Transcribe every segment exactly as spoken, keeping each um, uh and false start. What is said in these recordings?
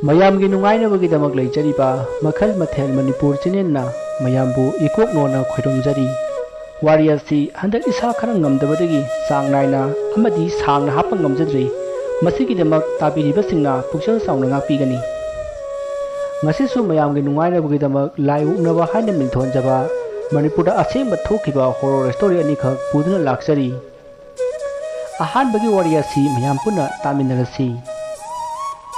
ꯃꯌꯥꯝꯒꯤ ꯅꯨꯡꯉꯥꯏꯅꯕꯒꯤꯗꯃꯛ ꯂꯩꯖꯔꯤꯕ ꯃꯈꯜ ꯃꯊꯦꯜ ꯃꯅꯤꯄꯨꯔ ꯆꯦꯅꯦꯜꯅ ꯃꯌꯥꯝꯕꯨ ꯏꯀꯣꯛꯅꯣꯅ ꯈꯣꯏꯔꯨꯝꯖꯔꯤ꯫ ꯋꯥꯔꯤ ꯑꯁꯤ ꯍꯟꯗꯛ ꯏꯁꯥ ꯈꯔ ꯉꯝꯗꯕꯗꯒꯤ ꯆꯥꯡ ꯅꯥꯏꯅ ꯑꯃꯗꯤ ꯁꯥꯡꯅ ꯍꯥꯞꯄ ꯉꯝꯖꯗ꯭ꯔꯤ꯫ ꯃꯁꯤꯒꯤꯗꯃꯛ ꯇꯥꯕꯤꯔꯤꯕꯁꯤꯡꯅ ꯄꯨꯛꯆꯦꯜ ꯆꯥꯎꯅ ꯉꯥꯛꯄꯤꯒꯅꯤ꯫ ꯉꯁꯤꯁꯨ ꯃꯌꯥꯝꯒꯤ ꯅꯨꯡꯉꯥꯏꯅꯕꯒꯤꯗꯃꯛ ꯂꯥꯏ ꯑꯣꯛꯅꯕ ꯍꯥꯏꯅ ꯃꯤꯡꯊꯣꯟꯖꯕ ꯃꯅꯤꯄꯨꯔꯗ ꯑꯁꯦꯡꯕ ꯊꯣꯛꯈꯤꯕ ꯍꯣꯔꯣꯔ ꯁ꯭ꯇꯣꯔꯤ ꯑꯅꯤꯈꯛ ꯄꯨꯗꯨꯅ ꯂꯥꯛꯆꯔꯤ꯫ ꯑꯍꯥꯟꯕꯒꯤ ꯋꯥꯔꯤ ꯑꯁꯤ ꯃꯌꯥꯝ ꯄꯨꯟꯅ ꯇꯥꯃꯤꯟꯅꯔꯁꯤ꯫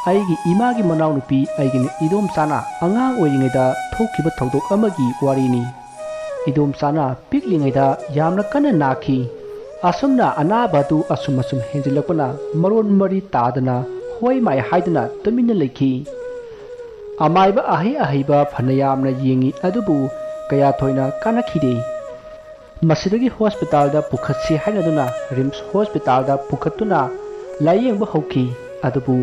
ꯑꯩꯒꯤ ꯏꯃꯥꯒꯤ ꯃꯅꯥꯎꯅꯨꯄꯤ ꯑꯩꯒꯤꯅ ꯏꯗꯣꯝꯆꯥꯅ ꯑꯉꯥꯡ ꯑꯣꯏꯔꯤꯉꯩꯗ ꯊꯣꯛꯈꯤꯕ ꯊꯧꯗꯣꯛ ꯑꯃꯒꯤ ꯋꯥꯔꯤꯅꯤ꯫ ꯏꯗꯣꯝꯆꯥꯅ ꯄꯤꯛꯂꯤꯉꯩꯗ ꯌꯥꯝꯅ ꯀꯟꯅ ꯅꯥꯈꯤ꯫ ꯑꯁꯨꯝꯅ ꯑꯅꯥꯕ ꯑꯗꯨ ꯑꯁꯨꯝ ꯑꯁꯨꯝ ꯍꯦꯟꯖꯤꯜꯂꯛꯄꯅ ꯃꯔꯣꯟ ꯃꯔꯤ ꯇꯥꯗꯅ ꯍꯣꯏ ꯃꯥꯏ ꯍꯥꯏꯗꯨꯅ ꯇꯨꯃꯤꯟꯅ ꯂꯩꯈꯤ꯫ ꯑꯃꯥꯏꯕ ꯑꯍꯩ ꯑꯍꯩꯕ ꯐꯅ ꯌꯥꯝꯅ ꯌꯦꯡꯉꯤ, ꯑꯗꯨꯕꯨ ꯀꯌꯥ ꯊꯣꯏꯅ ꯀꯥꯟꯅꯈꯤꯗꯦ꯫ ꯃꯁꯤꯗꯒꯤ ꯍꯣꯁꯄꯤꯇꯥꯜꯗ ꯄꯨꯈꯠꯁꯤ ꯍꯥꯏꯅꯗꯨꯅ ꯔꯤꯝꯁ ꯍꯣꯁꯄꯤꯇꯥꯜꯗ ꯄꯨꯈꯠꯇꯨꯅ ꯂꯥꯌꯦꯡꯕ ꯍꯧꯈꯤ꯫ ꯑꯗꯨꯕꯨ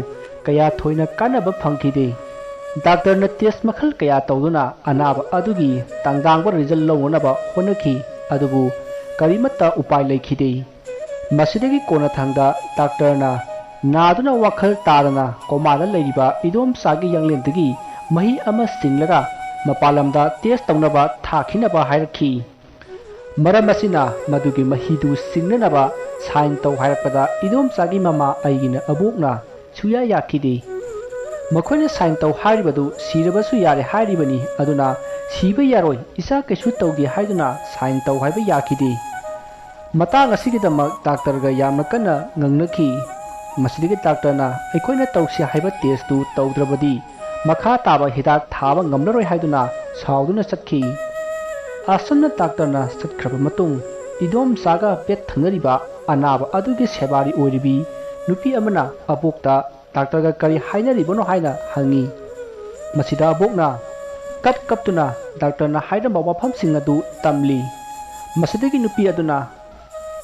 ꯀꯌꯥ ꯊꯣꯏꯅ ꯀꯥꯟꯅꯕ ꯐꯪꯈꯤꯗꯦ꯫ ꯗꯥꯛꯇꯔꯅ ꯇꯦꯁ ꯃꯈꯜ ꯀꯌꯥ ꯇꯧꯗꯨꯅ ꯑꯅꯥꯕ ꯑꯗꯨꯒꯤ ꯇꯥꯡꯗꯥꯡꯕ ꯔꯤꯖꯜ ꯂꯧꯅꯅꯕ ꯍꯣꯠꯅꯈꯤ, ꯑꯗꯨꯕꯨ ꯀꯔꯤꯃꯠꯇ ꯎꯄꯥꯏ ꯂꯩꯈꯤꯗꯦ꯫ ꯃꯁꯤꯗꯒꯤ ꯀꯣꯟꯅꯊꯪꯗ ꯗꯥꯛꯇꯔꯅ ꯅꯥꯗꯨꯅ ꯋꯥꯈꯜ ꯇꯥꯗꯅ ꯀꯣꯃꯥꯗ ꯂꯩꯔꯤꯕ ꯏꯗꯣꯝꯆꯥꯒꯤ ꯌꯥꯡꯂꯦꯟꯗꯒꯤ ꯃꯍꯤ ꯑꯃ ꯆꯤꯡꯂꯒ ꯃꯄꯥꯟ ꯂꯝꯗ ꯇꯦꯁ ꯇꯧꯅꯕ ꯊꯥꯈꯤꯅꯕ ꯍꯥꯏꯔꯛꯈꯤ꯫ ꯃꯔꯝ ꯑꯁꯤꯅ ꯃꯗꯨꯒꯤ ꯃꯍꯤꯗꯨ ꯆꯤꯡꯅꯅꯕ ꯁꯥꯏꯟ ꯇꯧ ꯍꯥꯏꯔꯛꯄꯗ ꯏꯗꯣꯝꯆꯥꯒꯤ ꯃꯃꯥ ꯑꯩꯒꯤꯅ ꯑꯕꯣꯛꯅ ꯁꯨꯌꯥ ꯌꯥꯈꯤꯗꯦ꯫ ꯃꯈꯣꯏꯅ ꯁꯥꯏꯟ ꯇꯧ ꯍꯥꯏꯔꯤꯕꯗꯨ ꯁꯤꯔꯕꯁꯨ ꯌꯥꯔꯦ ꯍꯥꯏꯔꯤꯕꯅꯤ, ꯑꯗꯨꯅ ꯁꯤꯕ ꯌꯥꯔꯣꯏ, ꯏꯆꯥ ꯀꯩꯁꯨ ꯇꯧꯗꯦ ꯍꯥꯏꯗꯨꯅ ꯁꯥꯏꯟ ꯇꯧ ꯍꯥꯏꯕ ꯌꯥꯈꯤꯗꯦ꯫ ꯃꯇꯥꯡ ꯑꯁꯤꯒꯤꯗꯃꯛ ꯗꯥꯛꯇꯔꯒ ꯌꯥꯝꯅ ꯀꯟꯅ ꯉꯥꯡꯅꯈꯤ꯫ ꯃꯁꯤꯗꯒꯤ ꯗꯥꯛꯇꯔꯅ ꯑꯩꯈꯣꯏꯅ ꯇꯧꯁꯤ ꯍꯥꯏꯕ ꯇꯦꯁꯇꯨ ꯇꯧꯗ꯭ꯔꯕꯗꯤ ꯃꯈꯥ ꯇꯥꯕ ꯍꯤꯗꯥꯛ ꯊꯥꯕ ꯉꯝꯂꯔꯣꯏ ꯍꯥꯏꯗꯨꯅ ꯁꯥꯎꯗꯨꯅ ꯆꯠꯈꯤ꯫ ꯑꯁꯨꯝꯅ ꯗꯥꯛꯇꯔꯅ ꯆꯠꯈ꯭ꯔꯕ ꯃꯇꯨꯡ, ꯏꯗꯣꯝꯆꯥꯒ ꯕꯦꯠ ꯊꯪꯅꯔꯤꯕ ꯑꯅꯥꯕ ꯑꯗꯨꯒꯤ ꯁꯦꯕꯥꯔꯤ ꯑꯣꯏꯔꯤꯕꯤ ꯅꯨꯄꯤ ꯑꯃꯅ ꯑꯕꯣꯛꯇ ꯗꯥꯛꯇꯔꯒ ꯀꯔꯤ ꯍꯥꯏꯅꯔꯤꯕꯅꯣ ꯍꯥꯏꯅ ꯍꯪꯉꯤ꯫ ꯃꯁꯤꯗ ꯑꯕꯣꯛꯅ ꯀꯞ ꯀꯞꯇꯨꯅ ꯗꯥꯛꯇꯔꯅ ꯍꯥꯏꯔꯝꯕ ꯋꯥꯐꯝꯁꯤꯡ ꯑꯗꯨ ꯇꯝꯂꯤ꯫ ꯃꯁꯤꯗꯒꯤ ꯅꯨꯄꯤ ꯑꯗꯨꯅ,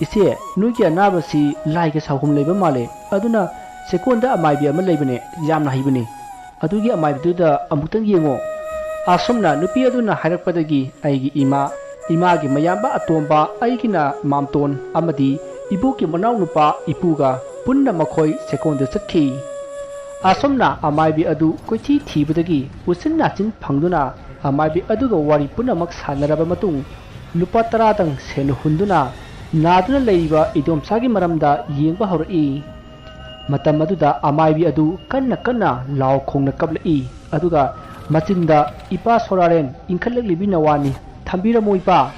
"ꯏꯆꯦ, ꯅꯣꯏꯒꯤ ꯑꯅꯥꯕꯁꯤ ꯂꯥꯏꯒ ꯁꯥꯎꯍꯨꯝ ꯂꯩꯕ ꯃꯥꯜꯂꯦ, ꯑꯗꯨꯅ ꯆꯦꯛꯀꯣꯟꯗ ꯑꯃꯥꯏꯕꯤ ꯑꯃ ꯂꯩꯕꯅꯦ, ꯌꯥꯝꯅ ꯍꯩꯕꯅꯦ, ꯑꯗꯨꯒꯤ ꯑꯃꯥꯏꯕꯤꯗꯨꯗ ꯑꯃꯨꯛꯇꯪ ꯌꯦꯡꯉꯣ꯫" ꯑꯁꯨꯝꯅ ꯅꯨꯄꯤ ꯑꯗꯨꯅ ꯍꯥꯏꯔꯛꯄꯗꯒꯤ ꯑꯩꯒꯤ ꯏꯃꯥ, ꯏꯃꯥꯒꯤ ꯃꯌꯥꯝꯕ ꯑꯇꯣꯝꯕ, ꯑꯩꯒꯤꯅ ꯃꯥꯝꯇꯣꯟ ꯑꯃꯗꯤ ꯏꯕꯣꯛꯀꯤ ꯃꯅꯥꯎꯅꯨꯄꯥ ꯏꯄꯨꯒ ꯄꯨꯟꯅ ꯃꯈꯣꯏ ꯆꯦꯛꯀꯣꯟꯗ ꯆꯠꯈꯤ꯫ ꯑꯁꯨꯝꯅ ꯑꯃꯥꯏꯕꯤ ꯑꯗꯨ ꯀꯣꯏꯊꯤ ꯊꯤꯕꯗꯒꯤ ꯎꯆꯤꯟ ꯅꯥꯆꯤꯟ ꯐꯪꯗꯨꯅ ꯑꯃꯥꯏꯕꯤ ꯑꯗꯨꯒ ꯋꯥꯔꯤ ꯄꯨꯝꯅꯃꯛ ꯁꯥꯟꯅꯔꯕ ꯃꯇꯨꯡ ꯂꯨꯄꯥ ꯇꯔꯥꯗꯪ ꯁꯦꯟ ꯍꯨꯟꯗꯨꯅ ꯅꯥꯗꯨꯅ ꯂꯩꯔꯤꯕ ꯏꯗꯣꯝꯆꯥꯒꯤ ꯃꯔꯝꯗ ꯌꯦꯡꯕ ꯍꯧꯔꯛꯏ꯫ ꯃꯇꯝ ꯑꯗꯨꯗ ꯑꯃꯥꯏꯕꯤ ꯑꯗꯨ ꯀꯟꯅ ꯀꯟꯅ ꯂꯥꯎ ꯈꯣꯡꯅ ꯀꯞꯂꯛꯏ꯫ ꯑꯗꯨꯒ ꯃꯆꯤꯟꯗ, "ꯏꯄꯥ ꯁꯣꯔꯥꯔꯦꯟ, ꯏꯟꯈꯠꯂꯛꯂꯤꯕꯤ ꯅꯋꯥꯅꯤ, ꯊꯝꯕꯤꯔꯝꯃꯣ ꯏꯄꯥ"꯫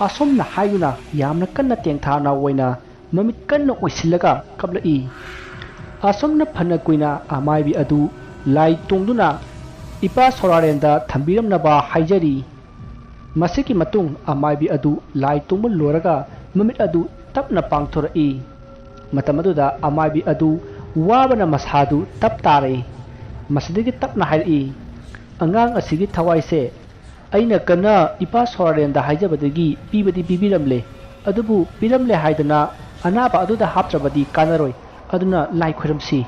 ꯑꯁꯨꯝꯅ ꯍꯥꯏꯗꯨꯅ ꯌꯥꯝꯅ ꯀꯟꯅ ꯇꯦꯡꯊꯥꯅ ꯑꯣꯏꯅ ꯃꯃꯤꯠ ꯀꯟꯅ ꯑꯣꯏꯁꯤꯜꯂꯒ ꯀꯞꯂꯛꯏ꯫ ꯑꯁꯨꯝꯅ ꯐꯅ ꯀꯨꯏꯅ ꯑꯃꯥꯏꯕꯤ ꯑꯗꯨ ꯂꯥꯏ ꯇꯣꯡꯗꯨꯅ ꯏꯄꯥ ꯁꯣꯔꯥꯔꯦꯟꯗ ꯊꯝꯕꯤꯔꯝꯅꯕ ꯍꯥꯏꯖꯔꯤ꯫ ꯃꯁꯤꯒꯤ ꯃꯇꯨꯡ ꯑꯃꯥꯏꯕꯤ ꯑꯗꯨ ꯂꯥꯏ ꯇꯣꯡꯕ ꯂꯣꯏꯔꯒ ꯃꯃꯤꯠ ꯑꯗꯨ ꯇꯞꯅ ꯄꯥꯡꯊꯣꯔꯛꯏ꯫ ꯃꯇꯝ ꯑꯗꯨꯗ ꯑꯃꯥꯏꯕꯤ ꯑꯗꯨ ꯋꯥꯕꯅ ꯃꯁꯥꯗꯨ ꯇꯞ ꯇꯥꯔꯦ꯫ ꯃꯁꯤꯗꯒꯤ ꯇꯞꯅ ꯍꯥꯏꯔꯛꯏ, "ꯑꯉꯥꯡ ꯑꯁꯤꯒꯤ ꯊꯋꯥꯏꯁꯦ ꯑꯩꯅ ꯀꯟꯅ ꯏꯄꯥ ꯁꯣꯔꯥꯔꯦꯟꯗ ꯍꯥꯏꯖꯕꯗꯒꯤ ꯄꯤꯕꯗꯤ ꯄꯤꯕꯤꯔꯝꯂꯦ, ꯑꯗꯨꯕꯨ ꯄꯤꯔꯝꯂꯦ ꯍꯥꯏꯗꯅ ꯑꯅꯥꯕ ꯑꯗꯨꯗ ꯍꯥꯞꯇ꯭ꯔꯕꯗꯤ ꯀꯥꯟꯅꯔꯣꯏ, ꯑꯗꯨꯅ ꯂꯥꯏ ꯈꯣꯏꯔꯝꯁꯤ"꯫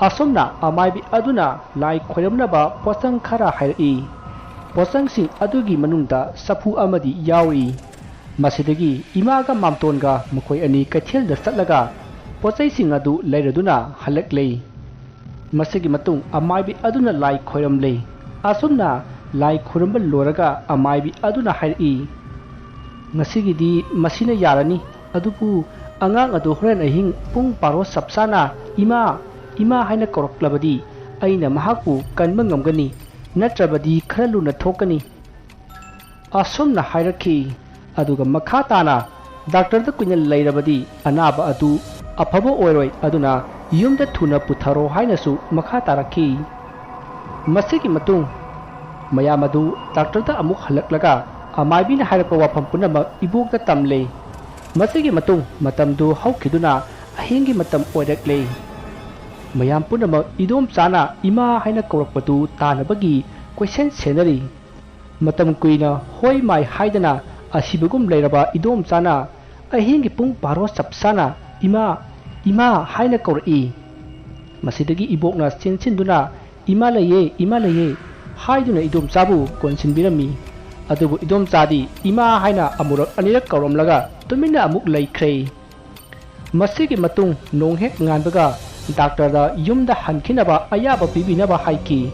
ꯑꯁꯨꯝꯅ ꯑꯃꯥꯏꯕꯤ ꯑꯗꯨꯅ ꯂꯥꯏ ꯈꯣꯏꯔꯝꯅꯕ ꯄꯣꯠꯆꯪ ꯈꯔ ꯍꯥꯏꯔꯛꯏ꯫ ꯄꯣꯠꯆꯪꯁꯤꯡ ꯑꯗꯨꯒꯤ ꯃꯅꯨꯡꯗ ꯆꯐꯨ ꯑꯃꯗꯤ ꯌꯥꯎꯔꯤ꯫ ꯃꯁꯤꯗꯒꯤ ꯏꯃꯥꯒ ꯃꯥꯝꯇꯣꯟꯒ ꯃꯈꯣꯏ ꯑꯅꯤ ꯀꯩꯊꯦꯜꯗ ꯆꯠꯂꯒ ꯄꯣꯠꯆꯩꯁꯤꯡ ꯑꯗꯨ ꯂꯩꯔꯗꯨꯅ ꯍꯜꯂꯛꯂꯦ꯫ ꯃꯁꯤꯒꯤ ꯃꯇꯨꯡ ꯑꯃꯥꯏꯕꯤ ꯑꯗꯨꯅ ꯂꯥꯏ ꯈꯣꯏꯔꯝꯂꯦ꯫ ꯑꯁꯨꯝꯅ ꯂꯥꯏ ꯈꯣꯏꯔꯝꯕ ꯂꯣꯏꯔꯒ ꯑꯃꯥꯏꯕꯤ ꯑꯗꯨꯅ ꯍꯥꯏꯔꯛꯏ, "ꯉꯁꯤꯒꯤꯗꯤ ꯃꯁꯤꯅ ꯌꯥꯔꯅꯤ, ꯑꯗꯨꯕꯨ ꯑꯉꯥꯡ ꯑꯗꯨ ꯍꯣꯔꯦꯟ ꯑꯍꯤꯡ ꯄꯨꯡ ꯕꯥꯔꯣ ꯆꯞ ꯆꯥꯅ 'ꯏꯃꯥ, ꯏꯃꯥ' ꯍꯥꯏꯅ ꯀꯧꯔꯛꯂꯕꯗꯤ ꯑꯩꯅ ꯃꯍꯥꯛꯄꯨ ꯀꯟꯕ ꯉꯝꯒꯅꯤ, ꯅꯠꯇ꯭ꯔꯕꯗꯤ ꯈꯔ ꯂꯨꯅ ꯊꯣꯛꯀꯅꯤ"꯫ ꯑꯁꯨꯝꯅ ꯍꯥꯏꯔꯛꯈꯤ꯫ ꯑꯗꯨꯒ ꯃꯈꯥ ꯇꯥꯅ ꯗꯥꯛꯇꯔꯗ ꯀꯨꯏꯅ ꯂꯩꯔꯕꯗꯤ ꯑꯅꯥꯕ ꯑꯗꯨ ꯑꯐꯕ ꯑꯣꯏꯔꯣꯏ, ꯑꯗꯨꯅ ꯌꯨꯝꯗ ꯊꯨꯅ ꯄꯨꯊꯔꯣ ꯍꯥꯏꯅꯁꯨ ꯃꯈꯥ ꯇꯥꯔꯛꯈꯤ꯫ ꯃꯁꯤꯒꯤ ꯃꯇꯨꯡ ꯃꯌꯥꯝ ꯑꯗꯨ ꯗꯥꯛꯇꯔꯗ ꯑꯃꯨꯛ ꯍꯜꯂꯛꯂꯒ ꯑꯃꯥꯏꯕꯤꯅ ꯍꯥꯏꯔꯛꯄ ꯋꯥꯐꯝ ꯄꯨꯝꯅꯃꯛ ꯏꯕꯣꯛꯇ ꯇꯝꯂꯦ꯫ ꯃꯁꯤꯒꯤ ꯃꯇꯨꯡ ꯃꯇꯝꯗꯨ ꯍꯧꯈꯤꯗꯨꯅ ꯑꯍꯤꯡꯒꯤ ꯃꯇꯝ ꯑꯣꯏꯔꯛꯂꯦ꯫ ꯃꯌꯥꯝ ꯄꯨꯝꯅꯃꯛ ꯏꯗꯣꯝꯆꯥꯅ ꯏꯃꯥ ꯍꯥꯏꯅ ꯀꯧꯔꯛꯄꯗꯨ ꯇꯥꯅꯕꯒꯤ ꯀꯣꯏꯁꯦꯟ ꯁꯦꯟꯅꯔꯤ꯫ ꯃꯇꯝ ꯀꯨꯏꯅ ꯍꯣꯏ ꯃꯥꯏ ꯍꯥꯏꯗꯅ ꯑꯁꯤꯕꯒꯨꯝ ꯂꯩꯔꯕ ꯏꯗꯣꯝꯆꯥꯅ ꯑꯍꯤꯡꯒꯤ ꯄꯨꯡ ꯕꯥꯔꯣ ꯆꯞ ꯆꯥꯅ "ꯏꯃꯥ, ꯏꯃꯥ" ꯍꯥꯏꯅ ꯀꯧꯔꯛꯏ꯫ ꯃꯁꯤꯗꯒꯤ ꯏꯕꯣꯛꯅ ꯆꯦꯟꯁꯤꯟꯗꯨꯅ "ꯏꯃꯥ ꯂꯩꯌꯦ, ꯏꯃꯥ ꯂꯩꯌꯦ" ꯍꯥꯏꯗꯨꯅ ꯏꯗꯣꯝꯆꯥꯕꯨ ꯀꯣꯟꯁꯤꯟꯕꯤꯔꯝꯃꯤ꯫ ꯑꯗꯨꯕꯨ ꯏꯗꯣꯝꯆꯥꯗꯤ "ꯏꯃꯥ" ꯍꯥꯏꯅ ꯑꯃꯨꯔꯛ ꯑꯅꯤꯔꯛ ꯀꯧꯔꯝꯂꯒ ꯇꯨꯃꯤꯟꯅ ꯑꯃꯨꯛ ꯂꯩꯈ꯭ꯔꯦ꯫ ꯃꯁꯤꯒꯤ ꯃꯇꯨꯡ ꯅꯣꯡ ꯍꯦꯛ ꯉꯥꯟꯕꯒ ꯗꯥꯛꯇꯔꯗ ꯌꯨꯝꯗ ꯍꯟꯈꯤꯅꯕ ꯑꯌꯥꯕ ꯄꯤꯕꯤꯅꯕ ꯍꯥꯏꯈꯤ꯫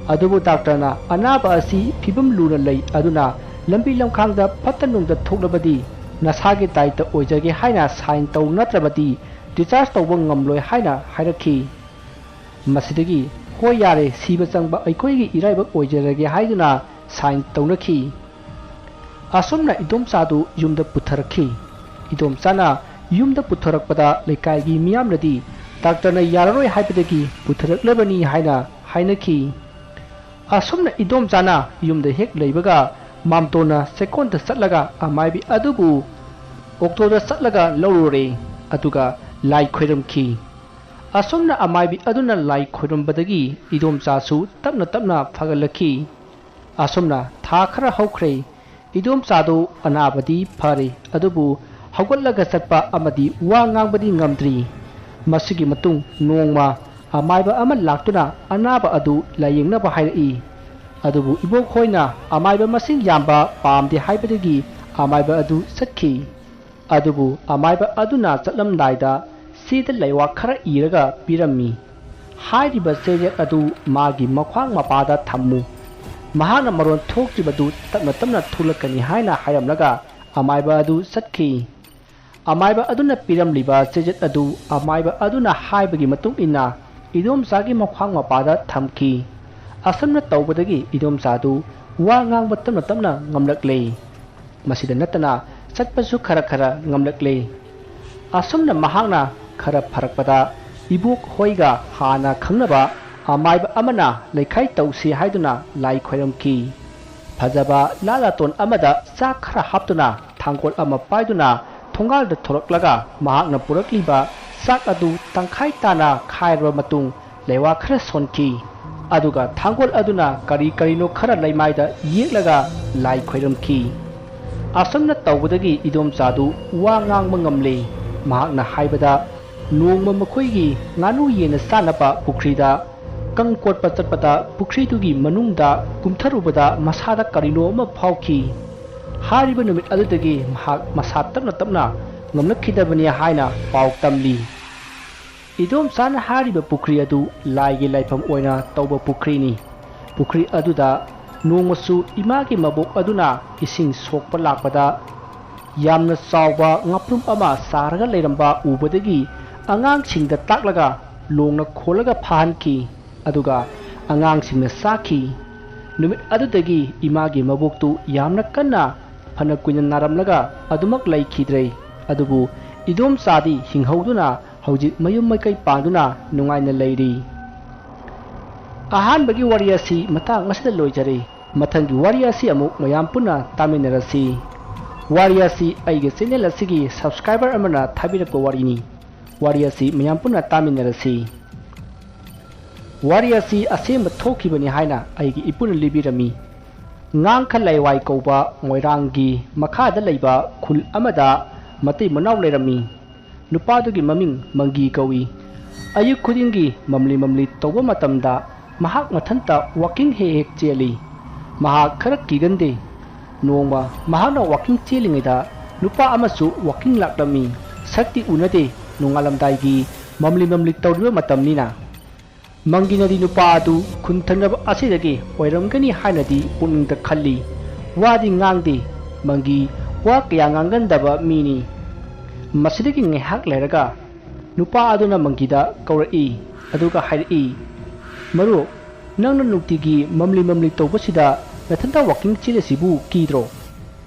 ꯑꯗꯨꯕꯨ ꯗꯥꯛꯇꯔꯅ ꯑꯅꯥꯕ ꯑꯁꯤ ꯐꯤꯕꯝ ꯂꯨꯅ ꯂꯩ, ꯑꯗꯨꯅ ꯂꯝꯕꯤ ꯂꯝꯈꯥꯡꯗ ꯐꯠꯇ ꯅꯨꯡꯗ ꯊꯣꯛꯂꯕꯗꯤ ꯅꯁꯥꯒꯤ ꯗꯥꯏꯇ ꯑꯣꯏꯖꯒꯦ ꯍꯥꯏꯅ ꯁꯥꯏꯟ ꯇꯧ, ꯅꯠꯇ꯭ꯔꯕꯗꯤ ꯗꯤꯁꯆꯥꯔꯖ ꯇꯧꯕ ꯉꯝꯂꯣꯏ ꯍꯥꯏꯅ ꯍꯥꯏꯔꯛꯈꯤ꯫ ꯃꯁꯤꯗꯒꯤ "ꯍꯣꯏ, ꯌꯥꯔꯦ, ꯁꯤꯕ ꯆꯪꯕ ꯑꯩꯈꯣꯏꯒꯤ ꯏꯔꯥꯏꯕꯛ ꯑꯣꯏꯖꯔꯒꯦ" ꯍꯥꯏꯗꯨꯅ ꯁꯥꯏꯟ ꯇꯧꯅꯈꯤ꯫ ꯑꯁꯨꯝꯅ ꯏꯗꯣꯝꯆꯥꯗꯨ ꯌꯨꯝꯗ ꯄꯨꯊꯔꯛꯈꯤ꯫ ꯏꯗꯣꯝꯆꯥꯅ ꯌꯨꯝꯗ ꯄꯨꯊꯔꯛꯄꯗ ꯂꯩꯀꯥꯏꯒꯤ ꯃꯤꯌꯥꯝꯅꯗꯤ ꯗꯥꯛꯇꯔꯅ ꯌꯥꯔꯔꯣꯏ ꯍꯥꯏꯕꯗꯒꯤ ꯄꯨꯊꯔꯛꯂꯕꯅꯤ ꯍꯥꯏꯅ ꯍꯥꯏꯅꯈꯤ꯫ ꯑꯁꯨꯝꯅ ꯏꯗꯣꯝꯆꯥꯅ ꯌꯨꯝꯗ ꯍꯦꯛ ꯂꯩꯕꯒ ꯃꯥꯝꯇꯣꯟꯅ ꯆꯦꯛꯀꯣꯟꯗ ꯆꯠꯂꯒ ꯑꯃꯥꯏꯕꯤ ꯑꯗꯨꯕꯨ ꯑꯣꯛꯇꯣꯗ ꯆꯠꯂꯒ ꯂꯧꯔꯨꯔꯦ, ꯑꯗꯨꯒ ꯂꯥꯏ ꯈꯣꯏꯔꯝꯈꯤ꯫ ꯑꯁꯨꯝꯅ ꯑꯃꯥꯏꯕꯤ ꯑꯗꯨꯅ ꯂꯥꯏ ꯈꯣꯏꯔꯝꯕꯗꯒꯤ ꯏꯗꯣꯝꯆꯥꯁꯨ ꯇꯞꯅ ꯇꯞꯅ ꯐꯒꯠꯂꯛꯈꯤ꯫ ꯑꯁꯨꯝꯅ ꯊꯥ ꯈꯔ ꯍꯧꯈ꯭ꯔꯦ꯫ ꯏꯗꯣꯝꯆꯥꯗꯨ ꯑꯅꯥꯕꯗꯤ ꯐꯔꯦ, ꯑꯗꯨꯕꯨ ꯍꯧꯒꯠꯂꯒ ꯆꯠꯄ ꯑꯃꯗꯤ ꯋꯥ ꯉꯥꯡꯕꯗꯤ ꯉꯝꯗ꯭ꯔꯤ꯫ ꯃꯁꯤꯒꯤ ꯃꯇꯨꯡ ꯅꯣꯡꯃ ꯑꯃꯥꯏꯕ ꯑꯃ ꯂꯥꯛꯇꯨꯅ ꯑꯅꯥꯕ ꯑꯗꯨ ꯂꯥꯌꯦꯡꯅꯕ ꯍꯥꯏꯔꯛꯏ꯫ ꯑꯗꯨꯕꯨ ꯏꯕꯣꯛ ꯍꯣꯏꯅ ꯑꯃꯥꯏꯕ ꯃꯁꯤꯡ ꯌꯥꯝꯕ ꯄꯥꯝꯗꯦ ꯍꯥꯏꯕꯗꯒꯤ ꯑꯃꯥꯏꯕ ꯑꯗꯨ ꯆꯠꯈꯤ꯫ ꯑꯗꯨꯕꯨ ꯑꯃꯥꯏꯕ ꯑꯗꯨꯅ ꯆꯠꯂꯝꯗꯥꯏꯗ ꯆꯦꯗ ꯂꯩꯋꯥ ꯈꯔ ꯏꯔꯒ ꯄꯤꯔꯝꯃꯤ꯫ "ꯍꯥꯏꯔꯤꯕ ꯆꯦꯔꯦꯠ ꯑꯗꯨ ꯃꯥꯒꯤ ꯃꯈ꯭ꯋꯥꯡ ꯃꯄꯥꯗ ꯊꯝꯃꯨ꯫ ꯃꯍꯥꯛꯅ ꯃꯔꯣꯟ ꯊꯣꯛꯇ꯭ꯔꯤꯕꯗꯨ ꯇꯞꯅ ꯇꯞꯅ ꯊꯣꯛꯂꯛꯀꯅꯤ" ꯍꯥꯏꯅ ꯍꯥꯏꯔꯝꯂꯒ ꯑꯃꯥꯏꯕ ꯑꯗꯨ ꯆꯠꯈꯤ꯫ ꯑꯃꯥꯏꯕ ꯑꯗꯨꯅ ꯄꯤꯔꯝꯂꯤꯕ ꯆꯦꯔꯦꯠ ꯑꯗꯨ ꯑꯃꯥꯏꯕ ꯑꯗꯨꯅ ꯍꯥꯏꯕꯒꯤ ꯃꯇꯨꯡ ꯏꯟꯅ ꯏꯗꯣꯝꯆꯥꯒꯤ ꯃꯈ꯭ꯋꯥꯡ ꯃꯄꯥꯗ ꯊꯝꯈꯤ꯫ ꯑꯁꯨꯝꯅ ꯇꯧꯕꯗꯒꯤ ꯏꯗꯣꯝꯆꯥꯗꯨ ꯋꯥ ꯉꯥꯡꯕ ꯇꯞꯅ ꯇꯞꯅ ꯉꯝꯂꯛꯂꯦ꯫ ꯃꯁꯤꯗ ꯅꯠꯇꯅ ꯆꯠꯄꯁꯨ ꯈꯔ ꯈꯔ ꯉꯝꯂꯛꯂꯦ꯫ ꯑꯁꯨꯝꯅ ꯃꯍꯥꯛꯅ ꯈꯔ ꯐꯔꯛꯄꯗ ꯏꯕꯣꯛ ꯍꯣꯏꯒ ꯍꯥꯟꯅ ꯈꯪꯅꯕ ꯑꯃꯥꯏꯕ ꯑꯃꯅ ꯂꯩꯈꯥꯏ ꯇꯧꯁꯤ ꯍꯥꯏꯗꯨꯅ ꯂꯥꯏ ꯈꯣꯏꯔꯝꯈꯤ꯫ ꯐꯖꯕ ꯂꯥ ꯂꯥꯇꯣꯟ ꯑꯃꯗ ꯆꯥꯛ ꯈꯔ ꯍꯥꯞꯇꯨꯅ ꯊꯥꯡꯒꯣꯜ ꯑꯃ ꯄꯥꯏꯗꯨꯅ ꯊꯣꯡꯒꯥꯜꯗ ꯊꯣꯛꯂꯛꯂꯒ ꯃꯍꯥꯛꯅ ꯄꯨꯔꯛꯂꯤꯕ ꯆꯥꯛ ꯑꯗꯨ ꯇꯪꯈꯥꯏ ꯇꯥꯅ ꯈꯥꯏꯔꯕ ꯃꯇꯨꯡ ꯂꯩꯋꯥ ꯈꯔ ꯁꯣꯟꯈꯤ꯫ ꯑꯗꯨꯒ ꯊꯥꯡꯒꯣꯜ ꯑꯗꯨꯅ ꯀꯔꯤ ꯀꯔꯤꯅꯣ ꯈꯔ ꯂꯩꯃꯥꯏꯗ ꯌꯦꯛꯂꯒ ꯂꯥꯏ ꯈꯣꯏꯔꯝꯈꯤ꯫ ꯑꯁꯨꯝꯅ ꯇꯧꯕꯗꯒꯤ ꯏꯗꯣꯝꯆꯥꯗꯨ ꯋꯥ ꯉꯥꯡꯕ ꯉꯝꯂꯦ꯫ ꯃꯍꯥꯛꯅ ꯍꯥꯏꯕꯗ, ꯅꯣꯡꯃ ꯃꯈꯣꯏꯒꯤ ꯉꯥꯅꯨ ꯌꯦꯟꯅ ꯆꯥꯅꯕ ꯄꯨꯈ꯭ꯔꯤꯗ ꯀꯪ ꯀꯣꯠꯄ ꯆꯠꯄꯗ ꯄꯨꯈ꯭ꯔꯤꯗꯨꯒꯤ ꯃꯅꯨꯡꯗ ꯀꯨꯝꯊꯔꯨꯕꯗ ꯃꯁꯥꯗ ꯀꯔꯤꯅꯣ ꯑꯃ ꯐꯥꯎꯈꯤ꯫ ꯍꯥꯏꯔꯤꯕ ꯅꯨꯃꯤꯠ ꯑꯗꯨꯗꯒꯤ ꯃꯍꯥꯛ ꯃꯁꯥ ꯇꯞꯅ ꯇꯞꯅ ꯉꯝꯂꯛꯈꯤꯗꯕꯅꯤ ꯍꯥꯏꯅ ꯄꯥꯎ ꯇꯝꯂꯤ꯫ ꯏꯗꯣꯝꯆꯥꯅ ꯍꯥꯏꯔꯤꯕ ꯄꯨꯈ꯭ꯔꯤ ꯑꯗꯨ ꯂꯥꯏꯒꯤ ꯂꯥꯏꯐꯝ ꯑꯣꯏꯅ ꯇꯧꯕ ꯄꯨꯈ꯭ꯔꯤꯅꯤ꯫ ꯄꯨꯈ꯭ꯔꯤ ꯑꯗꯨꯗ ꯅꯣꯡꯃꯁꯨ ꯏꯃꯥꯒꯤ ꯃꯕꯣꯛ ꯑꯗꯨꯅ ꯏꯁꯤꯡ ꯁꯣꯛꯄ ꯂꯥꯛꯄꯗ ꯌꯥꯝꯅ ꯆꯥꯎꯕ ꯉꯥꯄ꯭ꯔꯨꯝ ꯑꯃ ꯆꯥꯔꯒ ꯂꯩꯔꯝꯕ ꯎꯕꯗꯒꯤ ꯑꯉꯥꯡꯁꯤꯡꯗ ꯇꯥꯛꯂꯒ ꯂꯣꯡꯅ ꯈꯣꯜꯂꯒ ꯐꯥꯍꯟꯈꯤ꯫ ꯑꯗꯨꯒ ꯑꯉꯥꯡꯁꯤꯡꯅ ꯆꯥꯈꯤ꯫ ꯅꯨꯃꯤꯠ ꯑꯗꯨꯗꯒꯤ ꯏꯃꯥꯒꯤ ꯃꯕꯣꯛꯇꯨ ꯌꯥꯝꯅ ꯀꯟꯅ ꯐꯅ ꯀꯨꯏꯅ ꯅꯥꯔꯝꯂꯒ ꯑꯗꯨꯃꯛ ꯂꯩꯈꯤꯗ꯭ꯔꯦ꯫ ꯑꯗꯨꯕꯨ ꯏꯗꯣꯝꯆꯥꯗꯤ ꯍꯤꯡꯍꯧꯗꯨꯅ ꯍꯧꯖꯤꯛ ꯃꯌꯨꯝ ꯃꯀꯩ ꯄꯥꯟꯗꯨꯅ ꯅꯨꯡꯉꯥꯏꯅ ꯂꯩꯔꯤ꯫ ꯑꯍꯥꯟꯕꯒꯤ ꯋꯥꯔꯤ ꯑꯁꯤ ꯃꯇꯥꯡ ꯑꯁꯤꯗ ꯂꯣꯏꯖꯔꯦ꯫ ꯃꯊꯪꯒꯤ ꯋꯥꯔꯤ ꯑꯁꯤ ꯑꯃꯨꯛ ꯃꯌꯥꯝ ꯄꯨꯟꯅ ꯇꯥꯃꯤꯟꯅꯔꯁꯤ꯫ ꯋꯥꯔꯤ ꯑꯁꯤ ꯑꯩꯒꯤ ꯆꯦꯅꯦꯜ ꯑꯁꯤꯒꯤ ꯁꯕꯁꯀ꯭ꯔꯥꯏꯕꯔ ꯑꯃꯅ ꯊꯥꯕꯤꯔꯛꯄ ꯋꯥꯔꯤꯅꯤ꯫ ꯋꯥꯔꯤ ꯑꯁꯤ ꯃꯌꯥꯝ ꯄꯨꯟꯅ ꯇꯥꯃꯤꯟꯅꯔꯁꯤ꯫ ꯋꯥꯔꯤ ꯑꯁꯤ ꯑꯁꯦꯡꯕ ꯊꯣꯛꯈꯤꯕꯅꯤ ꯍꯥꯏꯅ ꯑꯩꯒꯤ ꯏꯄꯨꯅ ꯂꯤꯕꯤꯔꯝꯃꯤ꯫ ꯉꯥꯡꯈ ꯂꯩꯋꯥꯏ ꯀꯧꯕ ꯃꯣꯏꯔꯥꯡꯒꯤ ꯃꯈꯥꯗ ꯂꯩꯕ ꯈꯨꯜ ꯑꯃꯗ ꯃꯇꯩ ꯃꯅꯥꯎ ꯂꯩꯔꯝꯃꯤ꯫ ꯅꯨꯄꯥꯗꯨꯒꯤ ꯃꯃꯤꯡ ꯃꯪꯒꯤ ꯀꯧꯏ꯫ ꯑꯌꯨꯛ ꯈꯨꯗꯤꯡꯒꯤ ꯃꯝꯂꯤ ꯃꯝꯂꯤ ꯇꯧꯕ ꯃꯇꯝꯗ ꯃꯍꯥꯛ ꯃꯊꯟꯇ ꯋꯥꯀꯤꯡ ꯍꯦꯛ ꯍꯦꯛ ꯆꯦꯜꯂꯤ꯫ ꯃꯍꯥꯛ ꯈꯔ ꯀꯤꯒꯟꯗꯦ꯫ ꯅꯣꯡꯃ ꯃꯍꯥꯛꯅ ꯋꯥꯀꯤꯡ ꯆꯦꯜꯂꯤꯉꯩꯗ ꯅꯨꯄꯥ ꯑꯃꯁꯨ ꯋꯥꯀꯤꯡ ꯂꯥꯛꯂꯝꯃꯤ꯫ ꯁꯛꯇꯤ ꯎꯅꯗꯦ, ꯅꯣꯡꯉꯥꯜꯂꯝꯗꯥꯏꯒꯤ ꯃꯝꯂꯤ ꯃꯝꯂꯤ ꯇꯧꯔꯤꯕ ꯃꯇꯝꯅꯤꯅ꯫ ꯃꯪꯒꯤꯅꯗꯤ ꯅꯨꯄꯥ ꯑꯗꯨ ꯈꯨꯟ ꯊꯪꯅꯕ ꯑꯁꯤꯗꯒꯤ ꯑꯣꯏꯔꯝꯒꯅꯤ ꯍꯥꯏꯅꯗꯤ ꯄꯨꯛꯅꯤꯡꯗ ꯈꯜꯂꯤ꯫ ꯋꯥꯗꯤ ꯉꯥꯡꯗꯦ꯫ ꯃꯪꯒꯤ ꯋꯥ ꯀꯌꯥ ꯉꯥꯡꯒꯟꯗꯕ ꯃꯤꯅꯤ꯫ ꯃꯁꯤꯗꯒꯤ ꯉꯥꯏꯍꯥꯛ ꯂꯩꯔꯒ ꯅꯨꯄꯥ ꯑꯗꯨꯅ ꯃꯪꯒꯤꯗ ꯀꯧꯔꯛꯏ꯫ ꯑꯗꯨꯒ ꯍꯥꯏꯔꯛꯏ, "ꯃꯔꯨꯞ, ꯅꯪꯅ ꯅꯨꯡꯇꯤꯒꯤ ꯃꯝꯂꯤ ꯃꯝꯂꯤ ꯇꯧꯕꯁꯤꯗ ꯅꯊꯟꯇ ꯋꯥꯀꯤꯡ ꯆꯦꯜꯂꯤꯁꯤꯕꯨ ꯀꯤꯗ꯭ꯔꯣ?"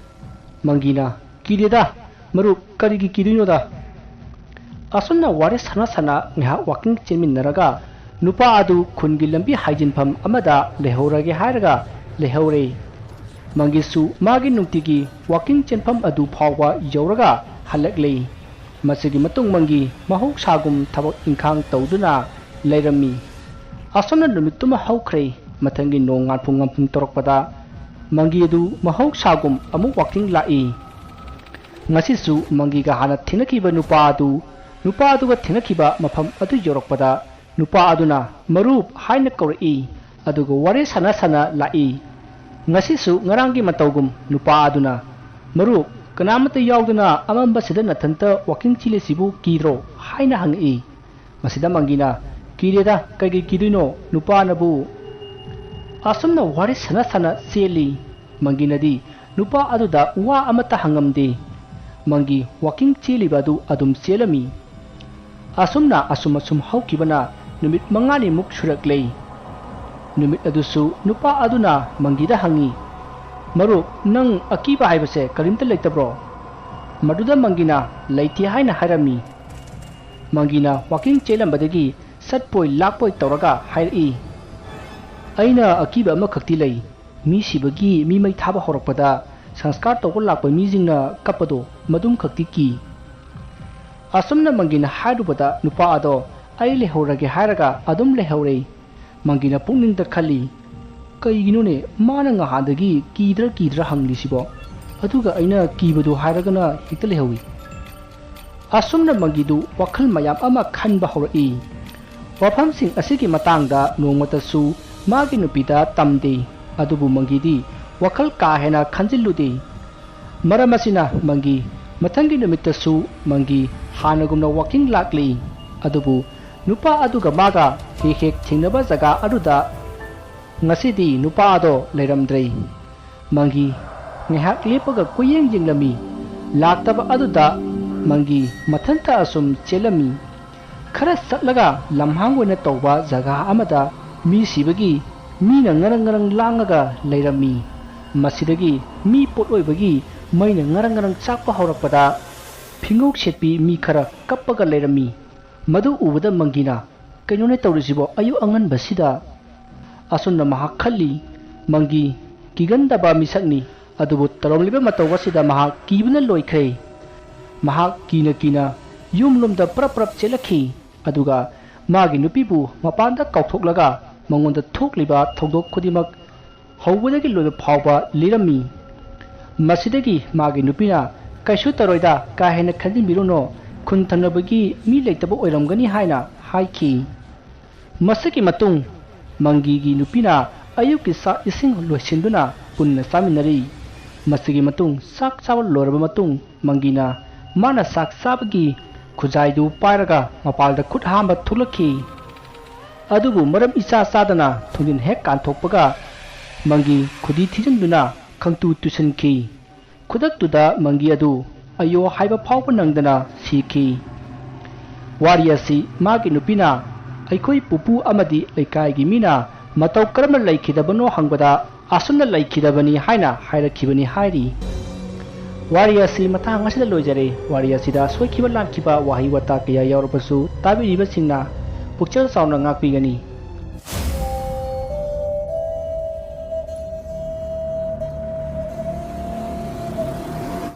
ꯃꯪꯒꯤꯅ, "ꯀꯤꯗꯦꯗ, ꯃꯔꯨꯞ, ꯀꯔꯤꯒꯤ ꯀꯤꯗꯣꯏꯅꯣꯗ?" ꯑꯁꯨꯝꯅ ꯋꯥꯔꯤ ꯁꯥꯟꯅ ꯁꯥꯟꯅ ꯉꯥꯏꯍꯥꯛ ꯋꯥꯀꯤꯡ ꯆꯦꯟꯃꯤꯟꯅꯔꯒ ꯅꯨꯄꯥ ꯑꯗꯨ ꯈꯨꯟꯒꯤ ꯂꯝꯕꯤ ꯍꯥꯏꯖꯤꯟꯐꯝ ꯑꯃꯗ ꯂꯩꯍꯧꯔꯒꯦ ꯍꯥꯏꯔꯒ ꯂꯩꯍꯧꯔꯦ꯫ ꯃꯪꯒꯤꯁꯨ ꯃꯥꯒꯤ ꯅꯨꯡꯇꯤꯒꯤ ꯋꯥꯀꯤꯡ ꯆꯦꯟꯐꯝ ꯑꯗꯨ ꯐꯥꯎꯕ ꯌꯧꯔꯒ ꯍꯜꯂꯛꯂꯦ꯫ ꯃꯁꯤꯒꯤ ꯃꯇꯨꯡ ꯃꯪꯒꯤ ꯃꯍꯧꯁꯥꯒꯨꯝ ꯊꯕꯛ ꯏꯪꯈꯥꯡ ꯇꯧꯗꯨꯅ ꯂꯩꯔꯝꯃꯤ꯫ ꯑꯁꯨꯝꯅ ꯅꯨꯃꯤꯠꯇꯨꯃ ꯍꯧꯈ꯭ꯔꯦ꯫ ꯃꯊꯪꯒꯤ ꯅꯣꯡ ꯉꯥꯟꯐꯨ ꯉꯥꯟꯐꯨ ꯇꯧꯔꯛꯄꯗ ꯃꯪꯒꯤ ꯑꯗꯨ ꯃꯍꯧꯁꯥꯒꯨꯝ ꯑꯃꯨꯛ ꯋꯥꯀꯤꯡ ꯂꯥꯛꯏ꯫ ꯉꯁꯤꯁꯨ ꯃꯪꯒꯤꯒ ꯍꯥꯟꯅ ꯊꯦꯡꯅꯈꯤꯕ ꯅꯨꯄꯥ ꯑꯗꯨ, ꯅꯨꯄꯥ ꯑꯗꯨꯒ ꯊꯦꯡꯅꯈꯤꯕ ꯃꯐꯝ ꯑꯗꯨ ꯌꯧꯔꯛꯄꯗ ꯅꯨꯄꯥ ꯑꯗꯨꯅ "ꯃꯔꯨꯞ" ꯍꯥꯏꯅ ꯀꯧꯔꯛꯏ꯫ ꯑꯗꯨꯒ ꯋꯥꯔꯤ ꯁꯥꯟꯅ ꯁꯥꯟꯅ ꯂꯥꯛꯏ꯫ ꯉꯁꯤꯁꯨ ꯉꯔꯥꯡꯒꯤ ꯃꯇꯧꯒꯨꯝ ꯅꯨꯄꯥ ꯑꯗꯨꯅ, "ꯃꯔꯨꯞ, ꯀꯅꯥꯃꯠꯇ ꯌꯥꯎꯗꯅ ꯑꯃꯝꯕꯁꯤꯗ ꯅꯊꯟꯇ ꯋꯥꯀꯤꯡ ꯆꯦꯜꯂꯤꯁꯤꯕꯨ ꯀꯤꯗ꯭ꯔꯣ?" ꯍꯥꯏꯅ ꯍꯪꯉꯛꯏ꯫ ꯃꯁꯤꯗ ꯃꯪꯒꯤꯅ, "ꯀꯤꯔꯦꯗ, ꯀꯩꯒꯤ ꯀꯤꯗꯣꯏꯅꯣ? ꯅꯨꯄꯥꯅꯕꯨ!" ꯑꯁꯨꯝꯅ ꯋꯥꯔꯤ ꯁꯥꯟꯅ ꯁꯥꯟꯅ ꯆꯦꯜꯂꯤ꯫ ꯃꯪꯒꯤꯅꯗꯤ ꯅꯨꯄꯥ ꯑꯗꯨꯗ ꯋꯥ ꯑꯃꯠꯇ ꯍꯪꯉꯝꯗꯦ꯫ ꯃꯪꯒꯤ ꯋꯥꯀꯤꯡ ꯆꯦꯜꯂꯤꯕ ꯑꯗꯨ ꯑꯗꯨꯝ ꯆꯦꯜꯂꯝꯃꯤ꯫ ꯑꯁꯨꯝꯅ ꯑꯁꯨꯝ ꯑꯁꯨꯝ ꯍꯧꯈꯤꯕꯅ ꯅꯨꯃꯤꯠ ꯃꯉꯥꯅꯤꯃꯨꯛ ꯁꯨꯔꯛꯂꯦ꯫ ꯅꯨꯃꯤꯠ ꯑꯗꯨꯁꯨ ꯅꯨꯄꯥ ꯑꯗꯨꯅ ꯃꯪꯒꯤꯗ ꯍꯪꯉꯤ, "ꯃꯔꯨꯞ, ꯅꯪ ꯑꯀꯤꯕ ꯍꯥꯏꯕꯁꯦ ꯀꯔꯤꯝꯇ ꯂꯩꯇꯕ꯭ꯔꯣ?" ꯃꯗꯨꯗ ꯃꯪꯒꯤꯅ, "ꯂꯩꯇꯦ" ꯍꯥꯏꯅ ꯍꯥꯏꯔꯝꯃꯤ꯫ ꯃꯪꯒꯤꯅ ꯋꯥꯀꯤꯡ ꯆꯦꯜꯂꯝꯕꯗꯒꯤ ꯆꯠꯄꯣꯏ ꯂꯥꯛꯄꯣꯏ ꯇꯧꯔꯒ ꯍꯥꯏꯔꯛꯏ, "ꯑꯩꯅ ꯑꯀꯤꯕ ꯑꯃꯈꯛꯇꯤ ꯂꯩ꯫ ꯃꯤ ꯁꯤꯕꯒꯤ ꯃꯤ ꯃꯩ ꯊꯥꯕ ꯍꯧꯔꯛꯄꯗ ꯁꯪꯁꯀꯥꯔ ꯇꯧꯕ ꯂꯥꯛꯄ ꯃꯤꯁꯤꯡꯅ ꯀꯞꯄꯗꯣ, ꯃꯗꯨꯝꯈꯛꯇꯤ ꯀꯤ꯫" ꯑꯁꯨꯝꯅ ꯃꯪꯒꯤꯅ ꯍꯥꯏꯔꯨꯕꯗ ꯅꯨꯄꯥ ꯑꯗꯣ ꯑꯩ ꯂꯩꯍꯧꯔꯒꯦ ꯍꯥꯏꯔꯒ ꯑꯗꯨꯝ ꯂꯩꯍꯧꯔꯦ꯫ ꯃꯪꯒꯤꯅ ꯄꯨꯛꯅꯤꯡꯗ ꯈꯜꯂꯤ, "ꯀꯩꯒꯤꯅꯣꯅꯦ ꯃꯥꯅ ꯉꯍꯥꯟꯗꯒꯤ ꯀꯤꯗ꯭ꯔꯥ ꯀꯤꯗ꯭ꯔꯥ ꯍꯪꯂꯤꯁꯤꯕꯣ? ꯑꯗꯨꯒ ꯑꯩꯅ ꯀꯤꯕꯗꯨ ꯍꯥꯏꯔꯒꯅ ꯍꯦꯛꯇ ꯂꯩꯍꯧꯏ꯫" ꯑꯁꯨꯝꯅ ꯃꯪꯒꯤꯗꯨ ꯋꯥꯈꯜ ꯃꯌꯥꯝ ꯑꯃ ꯈꯟꯕ ꯍꯧꯔꯛꯏ꯫ ꯋꯥꯐꯝꯁꯤꯡ ꯑꯁꯤꯒꯤ ꯃꯇꯥꯡꯗ ꯅꯣꯡꯃꯇꯁꯨ ꯃꯥꯒꯤ ꯅꯨꯄꯤꯗ ꯇꯝꯗꯦ꯫ ꯑꯗꯨꯕꯨ ꯃꯪꯒꯤꯗꯤ ꯋꯥꯈꯜ ꯀꯥ ꯍꯦꯟꯅ ꯈꯟꯖꯤꯜꯂꯨꯗꯦ꯫ ꯃꯔꯝ ꯑꯁꯤꯅ ꯃꯪꯒꯤ ꯃꯊꯪꯒꯤ ꯅꯨꯃꯤꯠꯇꯁꯨ ꯃꯪꯒꯤ ꯍꯥꯟꯅꯒꯨꯝꯅ ꯋꯥꯀꯤꯡ ꯂꯥꯛꯂꯤ꯫ ꯑꯗꯨꯕꯨ ꯅꯨꯄꯥ ꯑꯗꯨꯒ ꯃꯥꯒ ꯍꯦꯛ ꯍꯦꯛ ꯊꯦꯡꯅꯕ ꯖꯒꯥ ꯑꯗꯨꯗ ꯉꯁꯤꯗꯤ ꯅꯨꯄꯥ ꯑꯗꯣ ꯂꯩꯔꯝꯗ꯭ꯔꯦ꯫ ꯃꯪꯒꯤ ꯉꯥꯏꯍꯥꯛ ꯂꯦꯞꯄꯒ ꯀꯣꯏꯌꯦꯡ ꯌꯦꯡꯂꯝꯃꯤ꯫ ꯂꯥꯛꯇꯕ ꯑꯗꯨꯗ ꯃꯪꯒꯤ ꯃꯊꯟꯇ ꯑꯁꯨꯝ ꯆꯦꯜꯂꯝꯃꯤ꯫ ꯈꯔ ꯆꯠꯂꯒ ꯂꯝꯍꯥꯡ ꯑꯣꯏꯅ ꯇꯧꯕ ꯖꯒꯥ ꯑꯃꯗ ꯃꯤ ꯁꯤꯕꯒꯤ ꯃꯤꯅ ꯉꯔꯪ ꯉꯔꯪ ꯂꯥꯡꯉꯒ ꯂꯩꯔꯝꯃꯤ꯫ ꯃꯁꯤꯗꯒꯤ ꯃꯤ ꯄꯣꯠꯂꯣꯏꯕꯒꯤ ꯃꯩꯅ ꯉꯔꯪ ꯉꯔꯪ ꯆꯥꯛꯄ ꯍꯧꯔꯛꯄꯗ ꯐꯤꯉꯧ ꯁꯦꯠꯄꯤ ꯃꯤ ꯈꯔ ꯀꯞꯄꯒ ꯂꯩꯔꯝꯃꯤ꯫ ꯃꯗꯨ ꯎꯕꯗ ꯃꯪꯒꯤꯅ, "ꯀꯩꯅꯣꯅꯦ ꯇꯧꯔꯤꯁꯤꯕꯣ ꯑꯌꯨꯛ ꯑꯉꯟꯕꯁꯤꯗ?" ꯑꯁꯨꯝꯅ ꯃꯍꯥꯛ ꯈꯜꯂꯤ꯫ ꯃꯪꯒꯤ ꯀꯤꯒꯟꯗꯕ ꯃꯤꯁꯛꯅꯤ, ꯑꯗꯨꯕꯨ ꯇꯧꯔꯝꯂꯤꯕ ꯃꯇꯧ ꯑꯁꯤꯗ ꯃꯍꯥꯛ ꯀꯤꯕꯅ ꯂꯣꯏꯈ꯭ꯔꯦ꯫ ꯃꯍꯥꯛ ꯀꯤꯅ ꯀꯤꯅ ꯌꯨꯝꯂꯣꯝꯗ ꯄ꯭ꯔꯞ ꯄ꯭ꯔꯞ ꯆꯦꯜꯂꯛꯈꯤ꯫ ꯑꯗꯨꯒ ꯃꯥꯒꯤ ꯅꯨꯄꯤꯕꯨ ꯃꯄꯥꯟꯗ ꯀꯧꯊꯣꯛꯂꯒ ꯃꯉꯣꯟꯗ ꯊꯣꯛꯂꯤꯕ ꯊꯧꯗꯣꯛ ꯈꯨꯗꯤꯡꯃꯛ ꯍꯧꯕꯗꯒꯤ ꯂꯣꯏꯕ ꯐꯥꯎꯕ ꯂꯤꯔꯝꯃꯤ꯫ ꯃꯁꯤꯗꯒꯤ ꯃꯥꯒꯤ ꯅꯨꯄꯤꯅ, "ꯀꯩꯁꯨ ꯇꯧꯔꯣꯏꯗ, ꯀꯥ ꯍꯦꯟꯅ ꯈꯟꯖꯤꯟꯕꯤꯔꯨꯅꯨ, ꯈꯨꯟ ꯊꯪꯅꯕꯒꯤ ꯃꯤ ꯂꯩꯇꯕ ꯑꯣꯏꯔꯝꯒꯅꯤ" ꯍꯥꯏꯅ ꯍꯥꯏꯈꯤ꯫ ꯃꯁꯤꯒꯤ ꯃꯇꯨꯡ ꯃꯪꯒꯤꯒꯤ ꯅꯨꯄꯤꯅ ꯑꯌꯨꯛꯀꯤ ꯆꯥꯛ ꯏꯁꯤꯡ ꯂꯣꯏꯁꯤꯟꯗꯨꯅ ꯄꯨꯟꯅ ꯆꯥꯃꯤꯟꯅꯔꯤ꯫ ꯃꯁꯤꯒꯤ ꯃꯇꯨꯡ ꯆꯥꯛ ꯆꯥꯕ ꯂꯣꯏꯔꯕ ꯃꯇꯨꯡ ꯃꯪꯒꯤꯅ ꯃꯥꯅ ꯆꯥꯛ ꯆꯥꯕꯒꯤ ꯈꯨꯖꯥꯏꯗꯨ ꯄꯥꯏꯔꯒ ꯃꯄꯥꯜꯗ ꯈꯨꯠ ꯍꯥꯝꯕ ꯊꯣꯛꯂꯛꯈꯤ꯫ ꯑꯗꯨꯕꯨ ꯃꯔꯝ ꯏꯆꯥ ꯆꯥꯗꯅ ꯊꯣꯡꯖꯤꯟ ꯍꯦꯛ ꯀꯥꯟꯊꯣꯛꯄꯒ ꯃꯪꯒꯤ ꯈꯨꯗꯤ ꯊꯤꯖꯤꯟꯗꯨꯅ ꯈꯪꯇꯨ ꯇꯨꯁꯤꯟꯈꯤ꯫ ꯈꯨꯗꯛꯇꯨꯗ ꯃꯪꯒꯤ ꯑꯗꯨ ꯑꯌꯣ ꯍꯥꯏꯕ ꯐꯥꯎꯕ ꯅꯪꯗꯅ ꯁꯤꯈꯤ꯫ ꯋꯥꯔꯤ ꯑꯁꯤ ꯃꯥꯒꯤ ꯅꯨꯄꯤꯅ ꯑꯩꯈꯣꯏ ꯄꯨꯄꯨ ꯑꯃꯗꯤ ꯂꯩꯀꯥꯏꯒꯤ ꯃꯤꯅ ꯃꯇꯧ ꯀꯔꯝꯅ ꯂꯩꯈꯤꯗꯕꯅꯣ ꯍꯪꯕꯗ ꯑꯁꯨꯝꯅ ꯂꯩꯈꯤꯗꯕꯅꯤ ꯍꯥꯏꯅ ꯍꯥꯏꯔꯛꯈꯤꯕꯅꯤ ꯍꯥꯏꯔꯤ꯫ ꯋꯥꯔꯤ ꯑꯁꯤ ꯃꯇꯥꯡ ꯑꯁꯤꯗ ꯂꯣꯏꯖꯔꯦ꯫ ꯋꯥꯔꯤ ꯑꯁꯤꯗ ꯁꯣꯏꯈꯤꯕ ꯂꯥꯟꯈꯤꯕ ꯋꯥꯍꯩ ꯋꯥꯇꯥ ꯀꯌꯥ ꯌꯥꯎꯔꯕꯁꯨ ꯇꯥꯕꯤꯔꯤꯕꯁꯤꯡꯅ ꯄꯨꯛꯆꯦꯜ ꯆꯥꯎꯅ ꯉꯥꯛꯄꯤꯒꯅꯤ꯫